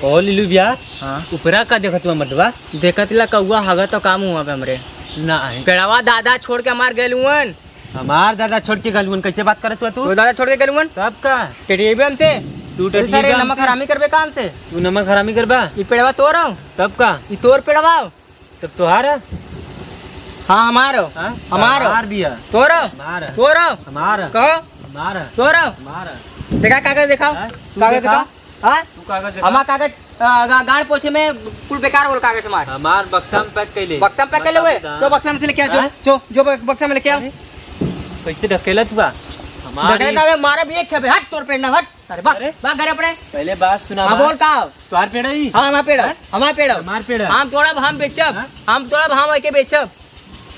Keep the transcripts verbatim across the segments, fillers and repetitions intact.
ओ लीलू भैया, हाँ। ऊपरा का देखत हुआ मर्दवा? देखत ला कौआ हगा तो काम हुआ पे हमरे। ना है। पेड़वा दादा छोड़ के हमार गइल हुअन। हमार दादा छोड़ के गइल हुअन, कैसे बात करत हुआ तू? तो दादा छोड़ के गइल हुअन। तब का? टेटिएबे हमसे। तू अरे टेटिएबे सारे हमसे? नमक हरामी करबे काम से। तू नमक हरामी करबा? ई पेड़वा तोर हो? तब का? ई तोर पेड़वा हो? तब तोहार है? हाँ, हमार हो। हाँ? हमार हो। हमार भी है। तोर हो? हमार है। तोर हो? हमार है। कहो। हमार है। तोर हो? हमार है। देखा कागज दिखाओ। हाँ? तू कागज दिखा। दिखाओ। हाँ? तू कागज दिखा। हमार कागज, अ, गा-, गाड़ पोछे में कुल बेकार होल कागज हमार। हमार बक्सा में पैक कैले। बक्सा में पैक कैले हुए? बता। तो बक्सा में से लेके आओ, जो, हाँ? जो, जो बक-, बक्सा में लेके आओ। अरे, कैसे ढकेला तू बा? हमार ढकेला ही का बे, मारा भी एक खेपे, हट तोर पेड़ ना, हट। अरे बा, अरे? बा घर अपने। पहले बात सुना हाँ, बा। बोल का? तोहार पेड़ है ई? हाँ, हमार पेड़ है। हाँ? हमार पेड़ है। हमार पेड़ है। हम तोड़ब, हम बेचब। हाँ? हम तोड़ब, हम एके बेचब।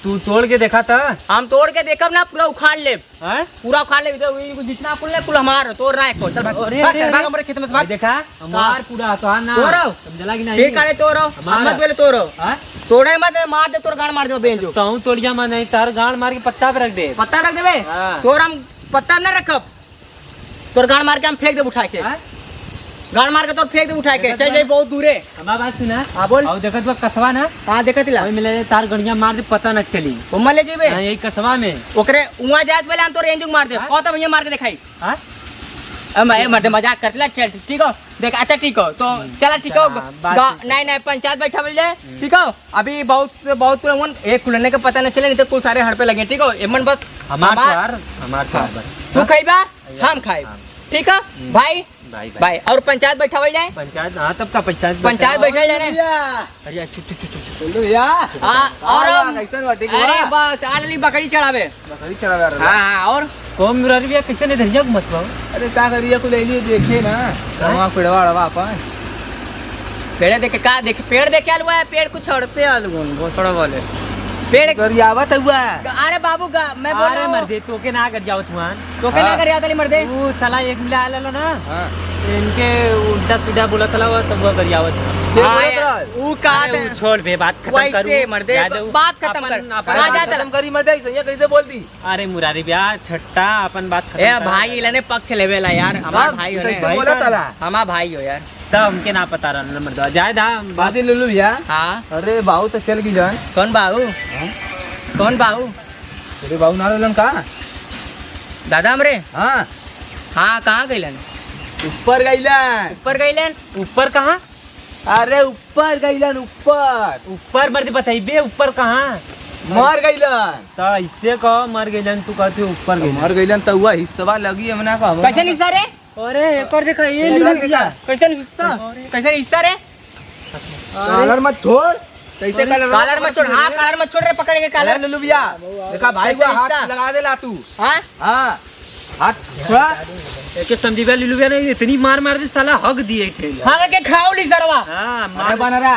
तू तोड़ के देखा था? हम तोड़ के देखब ना, पूरा उखाड़ लेब। हाँ? पूरा उखाड़ लेब। इधर वही कुछ जितना कुल ना, कुल हमार, तोर ना एको। चल भाग। अरे, भाग, अरे, चल भाग अरे। हमरे खेत में से भाग। भाई देखा, हमार हाँ। पूरा, तोहार ना। तोरो। समझला कि नहीं? फिर काले तोरो। हमार। हम मत बोले तोरो। हाँ? तोड़े मत, मार दे, तोर गाड़ मार दे, बेंजो। कहूँ तोड़िया मैं नहीं, तार गाड़ मार के पत्ता पे रख दे। पत्ता रख देबे? हाँ। तोर हम पत्ता ना रखब। तोर गाड़ मार के हम फेंक देब उठा के। हाँ? गाड़ मार के तोर फेंक देब उठा के। देखत चल बा। जाई बहुत दूरे। हमार बात सुना। हाँ, बोल। और देखत बा कसवा ना? हाँ, देखत ला। वही मिले तार गड़िया मार दे, पता न चली। वो मर ले जेबे? हाँ, यही कसवा में। ओकरे उहाँ जात पहले हम तोर एंजुक मार दे। हाँ? कहो तो भैया मार के दिखाई। हाँ? अब मैं मर्दे मजाक करत ला, चल ठीक हो। देख, अच्छा ठीक हो, तो हम्म, चला ठीक हो। चला, बात गा-, ठीक है। नहीं, नहीं, पंचायत बैठा बोल जाए, हम्म। ठीक हो। अभी बहुत से बहुत कुल हुन, एक कुलने के पता न चले, नहीं तो कुल सारे हड़पे लगे, ठीक हो? एमन बस हमार हमार तोहार, हमार तोहार बस। तू हाँ? खइबा, भैया, हम खाइब। हाँ। ठीक है? हम्म। भाई, भाई, भाई। भाई, और पंचायत बैठावल जाए? पंचायत, हाँ, तब का पंचायत पंचायत बैठावल बैठावल जाए ना? भैया। अरे, चुप, चुप, चुप, चुप, चुप। बोलो भैया। हाँ, और और हम कैसन बाटे के अरे, बा? बस, आ लेली बकरी चढ़ावे। बकरी चढ़ावे आ रहल। हाँ, हाँ, और? कौन मुरारी भैया, कैसे नहीं धरिया को मत पाओ? अरे, का करिया को ले लिए, देखे ना। हाँ? गंवा पेड़वा अड़वा अपन। पेड़ देखे का देखे, पेड़ देखे आलू है, पेड़ कुछ छोड़ते आलू, घोसड़ा वाले। पेड़ गरियावत हुआ। अरे बाबू, गा-, मैं बोल अरे रहा हूँ। मर्दे, तोके ना गरियावत हुआ। तोके ना हाँ। गरियावत आली मर्दे। वो साला एक मिला आला लो ना। हाँ। इनके उल्टा सीधा बोलत ला, वो तब वो गरियावत हुआ। के हाँ, बोलत ये, रहा? वो का अरे, था? वो छोड़ बे, बात खत्म करू। वैसे मर्दे, यादव, बात खत्म अपन, कर। अपन हाँ, बात जा खत्म तला। करी मर्दे, ऐसे कैसे बोल दी? अरे मुरारी भैया, छट्टा अपन बात खत्म ए कर। भाई, इलने पक्ष लेवे ला यार, हमार तब भाई हो कैसे रे। बोला तला? हमार भाई हो यार। तब हमके ना पता रहल नंबर दो। जाए दा बात। बाजी लुलु भैया। हाँ। अरे बाबू तो चल गइलन। कौन बाबू? हाँ? कौन बाबू? अरे बाबू ना रहलन का? दादा हमरे? हाँ। हाँ, कहाँ गइलन? ऊपर गइलन। ऊपर गइलन? ऊपर कहाँ? अरे ऊपर गइलन, ऊपर। ऊपर मर्दे बतइबे, ऊपर कहाँ? मर गइलन। त ऐसे कह, मर गइलन, तू कहते ऊपर गइलन। मर गइलन त हुआ हिस्सवा लगी हमना का, हमना कैसे का। हिस्सा रे? अरे, एकर देखा, ये कैसे लिख दिया। हिस्सा? कैसे हिस्सा? कैसे हिस्सा रे? कालर मत छोड़। कैसे कालर? कालर मत छोड़, हाँ, कालर मत छोड़ रे, पकड़ के कालर। अरे लुलु भैया, देखा भाई कैसे हुआ हाथ हिस्सा? लगा देला तू। हाँ? हाँ। हाथ छोड़ा। एके समझी बा, लिलू बा ने इतनी मार मार दी, साला हग दिए ठेल। हाँ, के खाओ ली सरवा। हाँ, अरे मार। बनरा।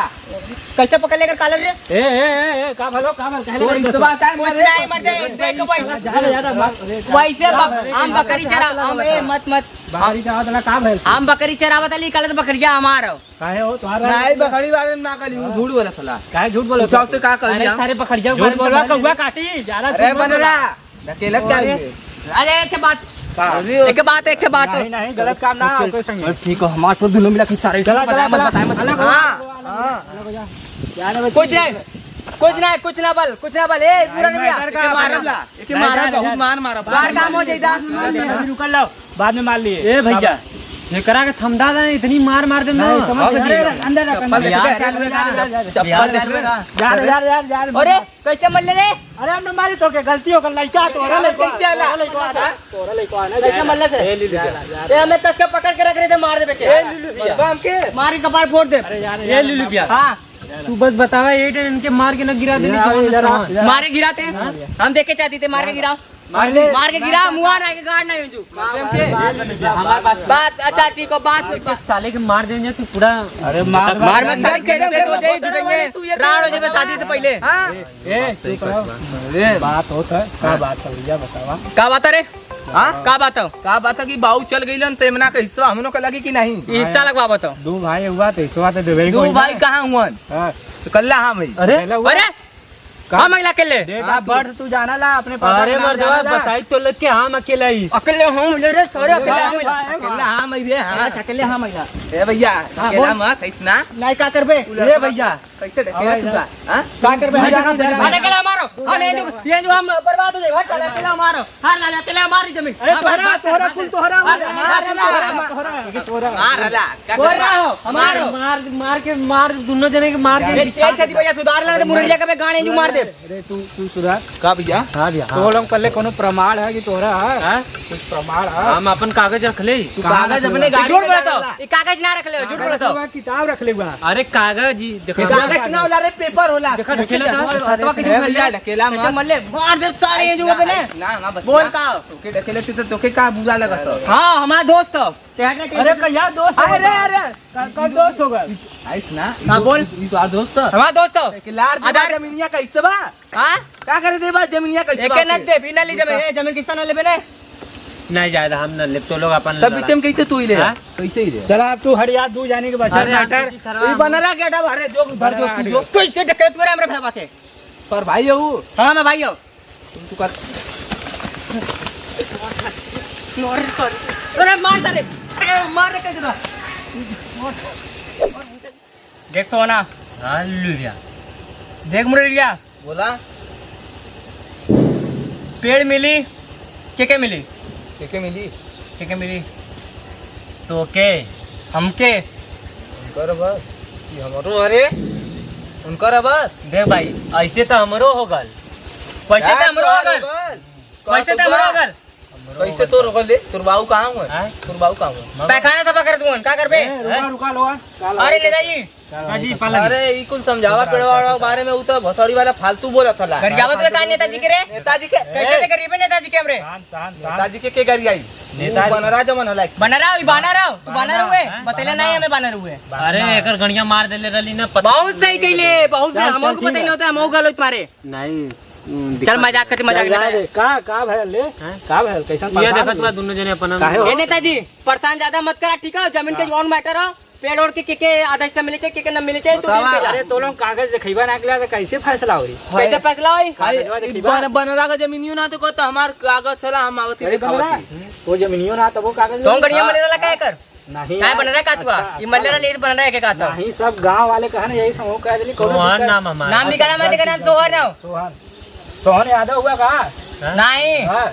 कैसे पकड़ लेकर कालर रे? ए, ए, ए, ए, का भलो, का भल, कहले तोर इस्तवा टाइम कुछ मरे। नहीं मरते, देख वैसे। ज्यादा, ज्यादा मार। वैसे बक-, हम बकरी चरा, हम, ए, मत, मत। बकरी चरा देला, का भल? हम बकरी चरावत हली, काले तो बकरिया हमार हो। काहे हो, तुम्हारा नहीं, बकरी वाले ना कहली, वो झूठ बोला साला। काहे झूठ बोला? पूछा उससे का कहली अरे हम? सारे बकरिया झूठ बोला, कौआ काटी, ज्यादा अरे झूठ बोला। बनरा। ढकेलत का अरे, है? अरे, एक ठे बात। का? एक ठे बात, एक ठे बात। नहीं, नहीं, गलत काम ना, ओके संगे। अरे, ठीक हो, हमार तो दोनों मिला के सारे चला, बताए चला, मत, चला। बताए मत। अलग हो जा, हाँ, अलग हो जा, हाँ। अलग हो जा। यार, कुछ नहीं, कुछ नहीं, कुछ ना बोल, कुछ ना बोल। ए, पूरा नहीं, नहीं, नहीं, एके मारब ला, एके नहीं, मारब, नहीं, बहुत नहीं। मार मारब। मार काम हो जाई दा। अभी रुकल लो, बाद में मार लिए। ए भैया, एकरा के थमदा ना, इतनी मार मार देम ना। नहीं, समझ हग गए। दिए। अंदर रख, अंदर रख। चप्पल यार, देखबे का? यार, यार, यार। चप्पल देखबे का? यार, यार, यार, अरे, यार। कैसे मर ले रे? अरे हम न मारी तो के गलती हो गल लइका तोरा लइका। कैसे आला? तोरा लइका आना। तोरा लइका आना। कैसे मर ले से? ए लिलू भैया। ए हमें तस के पकड़ के रख रहे थे, मार देबे के। ए लिलू भैया। मरबा हमके। मार के कपार फोड़ दे। अरे यार, ए लिलू भैया। हाँ। तू बस बतावा, ए टेन इनके मार के न गिरा दे, इधर आओ, इधर आओ, इधर आओ। मारे गिराते। हाँ? हम देख के चाहती थे, मार के गिराओ। मार ले। मार के गिरा, मुआ ना के गाड़ ना हो जो। बात, अच्छा, ठीक हो, बात, बात। साले के मार देंगे तू पूरा। अरे मार, मार मत, साले के दे दो, दे दो, दे दो। राड़ हो जाए शादी से पहले। हाँ। ए, तू कहो। अरे। बात होत है, का हाँ। बात है भैया, बतावा। का बात है रे? हाँ? का बात है? का बात है कि बाऊ चल गइलन, त एमना का हिस्सा हमनो का लगी कि नहीं? हिस्सा लगवा बताओ। दो भाई हुआ तो हिस्सा तो देवे ही दो कोई ना। भाई कहाँ हुअन? हाँ। तो कल्ला हाँ भाई। अरे? पहला हुआ। अरे? का? हम अकेले। Date of birth तू जाना ला, अपने पापा अरे के नाम मर्दवा, जाना ला। बताई तो लग के हम अकेले ही। अकेले हम ले रे, सारे अकेले हम अकेले। अकेले हम ही रे, हाँ। अकेले हम ही ला। ए भैया, हाँ, अकेला बोल। मत, ऐसना। नहीं, का करबे? ए भैया। कैसे ढकेला तू बा? हाँ? का करबे? हाँ, ढकेला मारो। हाँ, नहीं, तू, ये जो हम बर्बाद हो जाए, हट, साला, अकेला मारो। हाँ, साला, अकेला मार जमीन। अरे, हाँ, तोहरा, मार, तोहरा, मार, कुल तोहरा, मार, मार, मार, मार, मार, मार। मार, हला, का बोल रहा हो? हमारो। मार, मार के, मार, दोनों जने के मार के ये बिछा चेक से दे। भैया सुधार ला, तो मुरलिया का बे गाने जो मार दे। अरे, तू, तू सुधार। का भैया? हाँ भैया, तो हाँ। लोग पहले कोनो प्रमाण है कि तोहरा है? हाँ? कुछ प्रमाण है? हम अपन कागज रख ले। तू कागज अपने गाड़ी झूठ में बोला डाला। तो, ये कागज ना रख ले, झूठ बोला तो। कागज बा, किताब रख ले बा। अरे कागज ही, देखा। कागज ना होला रे, पेपर होला। देखा, ढकेला था। तो किसी ए भैया, ढकेला ऐसे मत। मल्ले, मार दे सारे ये जो ना, बने। ना, ना, बस बोल ना। का? तोके ढकेले थे तो तोके का बुरा लगत हो? हाँ, हमार दोस्त हो। ते हट ना, अरे, कहिया दोस्त हो? अरे, अरे। का, का दोस्त हो गए? आइस ना। हाँ, बोल। ई तो आ दोस्त। हमार दोस्त हो। ढकेला रे, आधार जमीनिया कैसे बा? हाँ? का करे देबा जमीनिया कैसे एके बाप न रे? दे, बिना ली जमीन, ए, जमीन किस्सा न लेबे ने? नहीं जायदा, हम न लेब, तो लोग अपन तब लड़ा। बीच में कैसे तू ही ले? हाँ? कैसे ही ले? चला, अब तू हट यार, दू जाने के बचा अरे, मैटर। हम किसी सरवा ई हम बनरा के हटावा, अरे, जो भर जो, बनरा तू हट जो। गया। कैसे ढकेल तू रे हमरे भाई के? पर भाई हो। हाँ, मैं भाई हो। तू कर। मार कर। अरे, मार दे रे। अरे, मार रे, कैसे था? देख सोना। हाँ, लुलिया। देख मुरलिया। बोला। पेड़ मिली, के के मिली? के के मिली? के के मिली? तो के? हमके? उनकर बस। कि हमरो अरे? उनकर बस। देख भाई, ऐसे तो हमरो हो गल। वैसे तो हमरो हो गल। वैसे तो हमरो हो गल। कैसे तोर होले? तोर बाऊ कहाँ हुए? हैं? तोर बाऊ कहाँ हुए? पैखाना सफा कर दुअन, का करबे? ए, रुका, हैं? रुका, लोगन। का अरे, नेताजी। का हाँ जी, पाला जी। अरे, ई कुल समझावा पेड़वा वाला बारे में, उ तो भसौड़ी वाला फालतू बोलत हला। गरियावत हुए का नेताजी के रे? नेताजी के। कैसे ते गरीबे नेताजी के हमरे? शांत, शांत, शांत। नेताजी के, के गरियाई? नेताजी। उ बनरा जमन हला। बनरा, ई बानर हो? तू बानर बानर, हुए? हैं? बतैले बानर। नहीं हमें बानर हुए। अरे, एकर गणिया मार देले रहली ना, पता बहुत सही कइले, बहुत सही। चल, हमहू चल, के ठीक बतैले है। होते, हमहू गलो मारे। नहीं, हम्म, चल, दिक्कत मजाक करते, मजाक चल, जाए करते। दे। का, का भयल ले? हैं? का भयल? कैसन ये परेशान देखत हुई? बा, दोनों जने अपन काहे हो? ए नेताजी, परेशान ज्यादा मत करा, ठीक है? जमीन के हाँ। जौन मैटर हो, पेड़ ओड़ के, के, के आधा हिस्सा मिले चाहिए, के, के न मिले चाहिए, तू बतावा। डील पे जा। अरे, तो लोग कागज दिखाइबा ना अगला, तो कैसे फैसला होई? कैसे फैसला होई? कागजवा ई देखिबा। बन-, बनरा का जमीनियो ना तो कहता, हमार कागज चला, हम आवत ही अरे, दिखावत बनरा, ही। वो जमीनियो ना, तब वो कागज तो हम नहीं। गड़िया हाँ। मले वाला का कर? नहीं काहे यार, बनरा का तू आ? अच्छा, ई मल्ले अच्छा। रहा, ले बनरा के का था? नहीं, सब गांव वाले कहे ना, यही समूह कह देली, कोनो सोहन दिक्कत नाम हमार। नाम निकाला मत, एकर नाम सोहन हो। सोहन। सोहन यादव हुआ का? हाँ? नहीं। हाँ।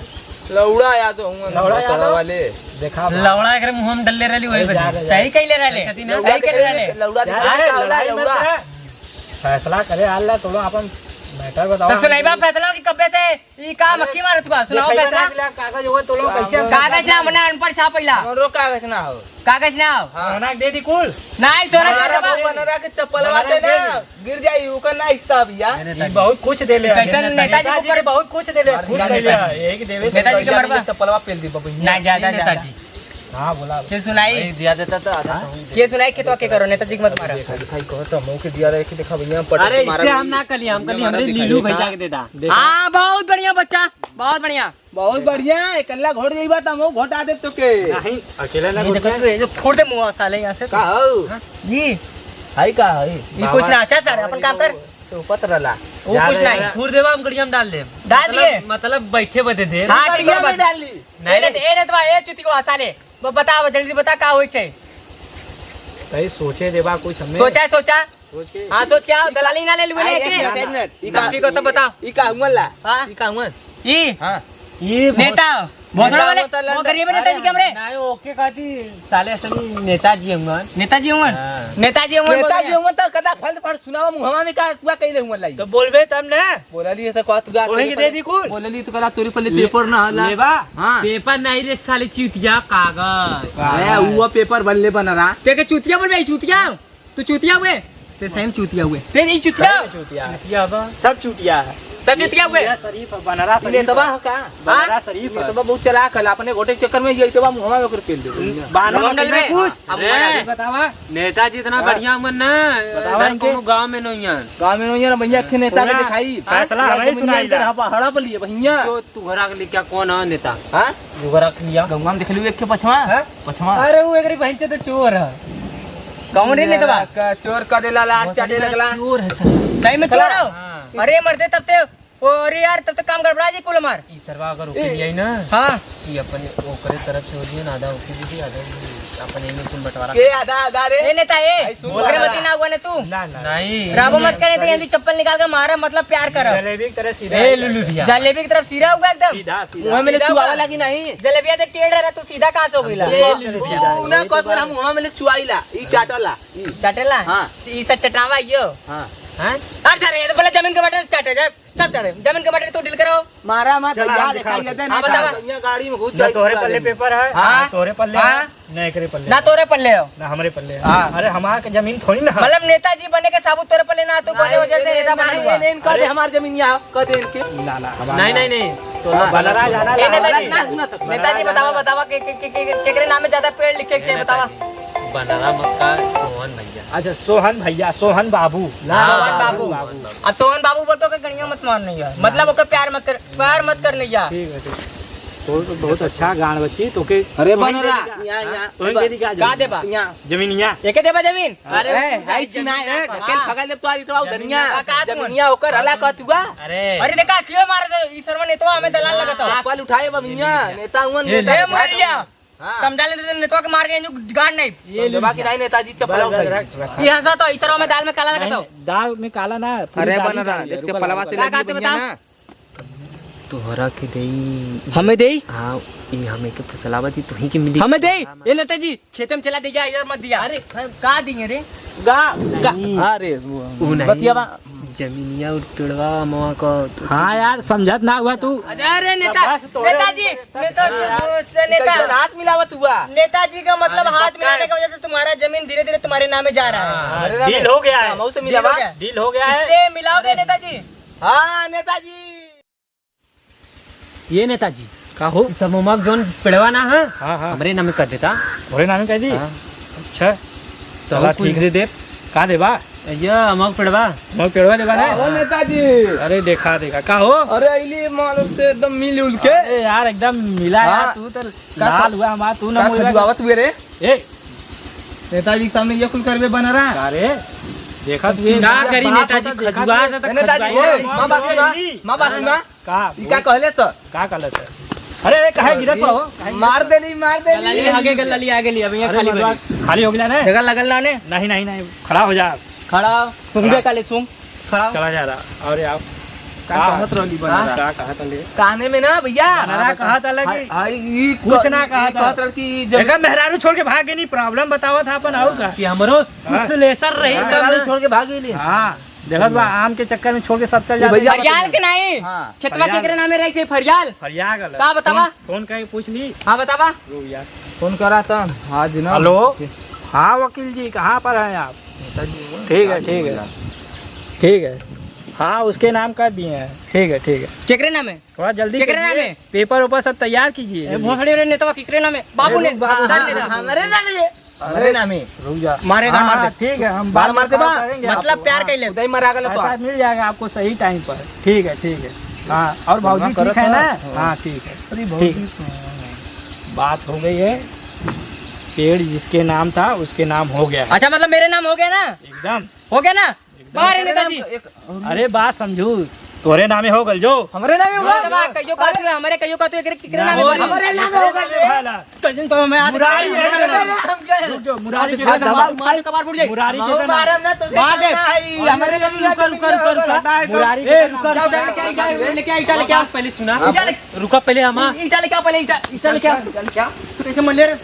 लौड़ा यादव हुआ, लौड़ा लौड़ा यादव? वाले। देखा बा। लौड़ा एकरे मुंह में डलले रहली, वही अरे, बजे। जा, जा, जा। सही कइले रहले। सही कइले रहले। लौड़ा जा, दिखा जा, का होला, लड़ाई मत लौड़ा। कर। फैसला करे, हाल ला, तोलो अपन मैटर बताओ। तो सुनाई बा फैसला कि कब्बे से ई का मक्खी मारत बा? सुनाओ देखइबे पैसा। ना मिला, कागज होवे तो लोग कैसे हम कागज ना, मना अनपढ़ छापैला। हमरो कागज ना हो। कागज ना हो। हाँ। सोना दे दी कुल। नहीं, सोना दे अरे देबा। वो बनरा के चप्पलवा बनरा दे ना, दे। गिर जाई, ओकर ना हिस्सा भैया। ये बहुत कुछ दे ले। कैसन नेताजी नेताजी को कर बहुत कुछ दे ले, खुश कैले है, यही के देवे से नेताजी के नेताजी मरबा। के चप्पलवा पेल दी बबुआ। ना ज्यादा, ये ज्यादा। नेताजी। हाँ, बोला। के सुनाई? भाई, दिया देता तो आधा हाँ? तो हम के सुनाई के तो के करो, नेताजी के मत मारा। देखा, दिखाई कहो तो हमहू के दिया रहे कि देखा भैया, पटक अरे, मारा इससे हम नहीं। ना कली, हम कली, मारा हमरे दिखाई लीलू देता। भैया के देता। देखा। हाँ, बहुत बढ़िया बच्चा, बहुत बढ़िया। बहुत बढ़िया, एकल्ला घोट जाइबा त हमहू घोटा देब तोके। नहीं, अकेला ना ये घोटे। देखो, ये जो फोड़ दे मुंह साले यहाँ से। का हो? हाँ? ये। हाय का है? ये बाबा, कुछ ना, अच्छा सर, बाबा अपन जी काम कर। तो पत रहला। वो जा कुछ रहे नहीं। हैं। फोड़ देबा, हम गड़िया में डाल देब। डाल दिए? मतलब, मतलब बैठे बदे दे। हाँ, ठीक है, गड़िया में बस। डाल ली। नहीं, ए, नहीं। ए, नहीं, तो ए, चुतिया साले। ब-, बताओ, जल्दी बता, का होई छै? भाई, सोचे देबा कुछ हमने। सोचा, सोचा। सोच के। हाँ, सोच के आओ, दलाली ना ले लुए आई, लेके। एक मिनट, एक मिनट। ई का हाँ, ठीक हो, तो बताओ। ई का हुआ ला? हाँ। ई का हुआ? ई? हाँ। ई नेता, भोसड़ा नेता वाले, होता वो लंडन। गरीब नेता जी अरे, के हमरे। नहीं, ओके कहती, साले असली नेताजी हुआ। नेताजी हुआ? हाँ। नेताजी हुआ बोल नेताजी रहे हैं। हुआ तो कदा फल फल सुनावा मुहवा में का तुआ कइले हुआ लाई। तो बोलबे तब ना। बोलली तो का तुआ वही के दे दी कुल। बोलली तो कदा तोरी पल्ले पेपर ना हला। लेबा? हाँ। पेपर नहीं रे साले चूतिया, कागज। अरे, वो पेपर बनले बना रहा। ते के चूतिया बोलबे, चूतिया? तू चूतिया हुए? ते सही में चूतिया हुए। ते नहीं चूतिया? सही में चूतिया है। चूतिया बा। सब चूतिया है। सब चूतिया हुए? ये शरीफ है, बनरा ये शरीफ नेतवा है। है का? बनरा हाँ? शरीफ ये है। नेतवा बहुत चालाक है, अपने वोटे के चक्कर में ये नेतवा मुहवा में ओकर पेल दे। बानर मंडल मंडल में? में कुछ? हम ए, मंडल में। बतावा। नेताजी इतना हाँ। बढ़िया मन ना, बतावा इधर इनके। कोनो गांव में नहीं है। गांव में नहीं है ना भैया, एक ठे नेता के पूरा दिखाई। फैसला पूरा हमें जमीन सुनाई लेकर ला। हड़प, हड़प लिए भैया। तो तू घरा के लिए क्या कौन है नेता? हाँ? तू घरा के लिए? गंगा में देख लियो एक के पछवा। हाँ? पछवा। अरे वो एकरी बहन चो तो चोर है। कौन रे नेतवा? का चोर का देला, लात चाटे लगला। चोर है सर। सही में चोर हो? हाँ। अरे मर्दे, तब ते, ओ, अरे यार, तब तो काम गड़बड़ा जी कुल हमार। ई सरवा अगर ओके ए। दिया ही ना, हाँ। ई अपने ओकरे तरफ से हो दिया ना, आधा ओके दे दिया, आधा ई अपने में तुम बंटवारा के कर। आधा, आधा रे। ए नेता, ए, आई सुन ओकरे रहा। मती ना हुआ ने तू। ना, ना। नहीं। राबो मत करे, तो ये तू चप्पल निकाल के मारा, मतलब प्यार करो। जलेबी की तरह सीधा ए है। लुलु भैया। जलेबी की तरफ सीधा हुआ एकदम। सीधा, सीधा। मुँह में ले सीधा चुआवा हुआ। लगी नहीं। जलेबिया तो टेढ़ रहा, तू सीधा कहाँ से हो गइला? ए लुलु भैया। तू ना कह, तोरा मुँह में ले चुआइला, ई चाटला। चाटेला? हाँ। ई सब चटावा यो। हाँ। हाँ? अरे धरे, ये तो बोला जमीन के बटन चाटे, जा, सब चाटे। जमीन के बटन तू डील कराओ। मारा मत, चला, भैया, हम दिखा दिखाई दे। दे, हाँ, नहीं बतावा। तो यहाँ गाड़ी में घुस ना जाए तोरे पूरा पल्ले जमीन। पेपर है, हाँ? ना तोरे पल्ले हाँ? है, ना एकरे पल्ले ना है। तोरे पल्ले हो। ना हमरे पल्ले है। हाँ। अरे, हमार के जमीन थोड़ी ना है। मतलब नेताजी बने के साबुत तोरे पल्ले ना, तू कौन नहीं, वजह से नहीं, नेता बना नहीं, हुआ? नहीं, नहीं, इनका दे अरे। हमार जमीन यहाँ, कह दे इनके। ना, ना, हमार नहीं, ना। नहीं, नहीं, नहीं। तो हाँ। बलरा जाना ए, ला। नेताजी, ना, सुना तो। नेताजी, बतावा, बतावा, के, के, के, के, केकरे नाम में ज्यादा पेड़ लिखे के चाहिए, बतावा। नेताजी, बनरा मत का, सोहन भैया। अच्छा, सोहन भैया, सोहन बाबू। हाँ, सोहन बाबू। बाबू। अब सोहन बाबू बोल के ओके गणिया मत मार नहीं यार। मतलब ओके प्यार मत कर, प्यार मत कर नहीं यार। ठीक है, ठीक। तो, तो बहुत अच्छा गान बच्ची, तो के अरे वहीं बनरा, दे दिया। यहाँ, हाँ? यहाँ। तो वहीं दे दी क्या का जमीन? देबा? यहाँ। जमीनिया। एके देबा जमीन? अरे, ए, तू भाई जाई सुना, जमीन ए, ना ढकेल कहा। भगाई दे तोरी तो जमीन उधरिया। ना कहा। जमीनिया ओकर हला कह तुआ। अरे। अरे देखा, क्यों मार दे? ई सरवा नेतवा हमें दलाल लगत हो। चप्पल उठाए बमिया, नेता हुआ, ए, नेता ए, हुआ। मुरलिया। हाँ। समझा लेते तो नेतवा के मार के जो गांड नहीं। ये समझबा कि नहीं नेताजी चप्पल बस, बस, उठाई। रख, रख। ये हंसा तो ई सरवा में दाल में काला लगत हो। नहीं, दाल में काला ना, पूरी अरे दाल ही बनरा, डाल दे, देख रुका, चप्पलवा रुका। से का लगी कहते बमिया बताओ? ना। तोहरा के देई। हमें देई? हाँ, ई हमें के फसलावा दी, तोही के मिली। हमें देई? हाँ, ए नेताजी, खेते में चला दिया, इधर मत दिया। अरे, का दिए रे? गा, गा, नहीं। अरे, वो, ऊ नहीं। बतियावा। जमीनिया और पेड़वा मवा को। हाँ यार, समझत ना हुआ तू। अरे नेता, बस तोरे नेताजी, नेताजी, हाँ। उससे नेता। कैसे हाथ मिलावत हुआ? नेताजी का मतलब हाँ, हाथ पक्का मिलाने है। की वजह से तुम्हारा जमीन धीरे-धीरे तुम्हारे नाम में जा रहा है। हाँ, अरे डील हो गया है। हमहू से डील हो मिलावा। गया। डील हो गया है। इससे मिलाओगे नेताजी? हाँ, नेताजी। ये नेताजी, का हो? ई सब अमवा के जौन पेड़वा ना है, हाँ, हाँ। हमरे नामे कर देता। तोरे नामे कर दी? हाँ। अच्छा। तो चला, कुछ ठीक है। दे दे। का देबा? ये अमवा के पेड़वा। अमवा के पेड़वा देबा ना? का हो नेताजी? अरे देखा, देखा। का हो? अरे अइली माल से एकदम मिल उल के। अरे यार, एकदम मिला यार, हाँ। तू तो का लाल खु-, हुआ हमार, तू ना का मुझे खजुआवत हुए रे? ए। नेताजी के सामने ये कुल करबे बनरा? का रे? देखा तू ये का करी बात नेताजी, होता, देखा खजुआ तू। था तो ए, नेताजी, खजुआ ए, था। माँ बात सुना, माँ बात सुना। का? ई का कहले तो? का कहले तो? अरे, ए, काहे गिरत हो? काहे गिरत हो? मार देली, मार देली। लली आगे गल, लली आगे ली, अब यहाँ अरे, खाली मर्दवा, बनी। खाली हो गया ना? जगह लगल ना ने? नहीं, नहीं, नहीं, खड़ा हो जा। खड़ा, सूंघबे खड़ा। काले सूंघ, खड़ा। चला जा रहा। और आप? का का? कहत रहली हाँ? बनरा? का कहत रहली? कहने में ना भैया। बनरा हाँ, कहत रहला कि हाँ, ई कुछ क-, ना ई कहत कहत रहल कि जब एकर मेहरारू छोड़ के भाग गई, problem बतावत है अपन, और का? कि हमरो हाँ? कुछ लेसर रही हाँ, तब मेहरारू ना। छोड़ के भाग गई। हाँ। देखत बा, आम के चक्कर में छोड़ के सब चल ये जाते हैं। भैया फरियाल के नहीं? हाँ। खेतवा फरियाल। केकरे नामे रही छे फरियाल? फरियाल गलत। का बतावा? फोन, फोन करके पूछ ली। हाँ, बतावा। रुक यार। फोन करा त। हाँ जी, ना। हेलो। हाँ, वकील जी, कहाँ पर हैं आप? नेताजी, ठीक है, आप ठीक है। बोला। ठीक है। हाँ, उसके नाम कर दिए हैं। ठीक है, ठीक है। केकरे नामे? थोड़ा जल्दी केकरे कीजिए। नामे? पेपर वेपर सब तैयार कीजिए ए, जल्दी। भोसड़ी रे नेतवा केकरे नामे? बाबू ए, ने, रुक, बाबू, सर रुक, नेता। रुक, रुक। हमरे नामे। रुक जा। मारेगा, हाँ, मार दे। हाँ, ठीक है, हम बाल बाल मार दे बा। बात करेंगे, मतलब आपको प्यार कहाँ कैले। उदय मरा गल तो। ऐसा मिल जाएगा आपको सही टाइम पर। ठीक है, ठीक है। हाँ, और भौजी ठीक है ना? हाँ। हाँ, ठीक है। अरे, भौजी ठीक। तो है। बात हो गई है, पेड़ जिसके नाम था, उसके नाम हो गया है। अच्छा, मतलब मेरे नाम हो गया ना? एकदम। हो गया ना? बाहर है नेताजी। अरे बात समझू, तोरे नामे हो गल जो। हमरे नामे हो गल। कहियो का तू, हमरे कहियो का तू, एकरे केकरे नामे हो गल? हमरे नामे हो गल। भाला। कजिन तो मैं आज मुरारी है। रुक जाओ, मुरारी के मार, मार, मार, कबार फूट जाए। मुरारी के मार, मार ना तो मार दे। हमरे नामे रुका, रुका, रुका, रुका। मुरारी के ए, रुका, रुका। लेके आ, ईटा लेके आ। पहले सुना। ईटा ले। रुका पहले, हमा। ईटा लेके आ, पहले ईटा, ईटा लेके आ। ईटा लेके आ। तू कैसे मर ले रे?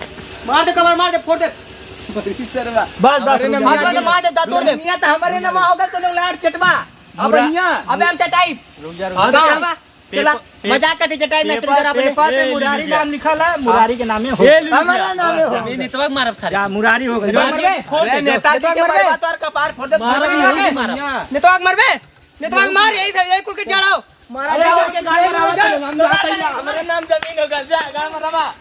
मार दे, कबार मार दे, फोड़ दे। बस, बस, हमरे रुक जा। मार दे, मार दे, दांत तोड़ दे। दुनिया तो हमरे नामे हो गल, तो लोग लाड़ चटवा। अब मुरा- यहाँ। अबे हम चटाई। रुक जा, रुक हाँ, जा। तो हमा। चला, पेपर, मजाक करते चटाई में पेपर, चल कर आपने। पेपर पे ए, मुरारी नाम लिखा ला, मुरारी के नामे हो। ए, लुलु हमारा भैया, नामे हो। ए, नेतवा के मारब सारे। जा, मुरारी हो गई। नेतवा के मारबे? फोड़ दे, नेताजी के मारबे? मारबा तो और कपार फोड़ दे, मारबे, फोड़ दे। मारबे। नेतवा के मारबे? नेतवा के मार, यही सब, यही कुल के जड़ाओ। मारा अरे, जाओ के गाल में आवा, चलो, हम जाते हैं, हमारे नाम जमीन होगा, जा, गाल में रवा।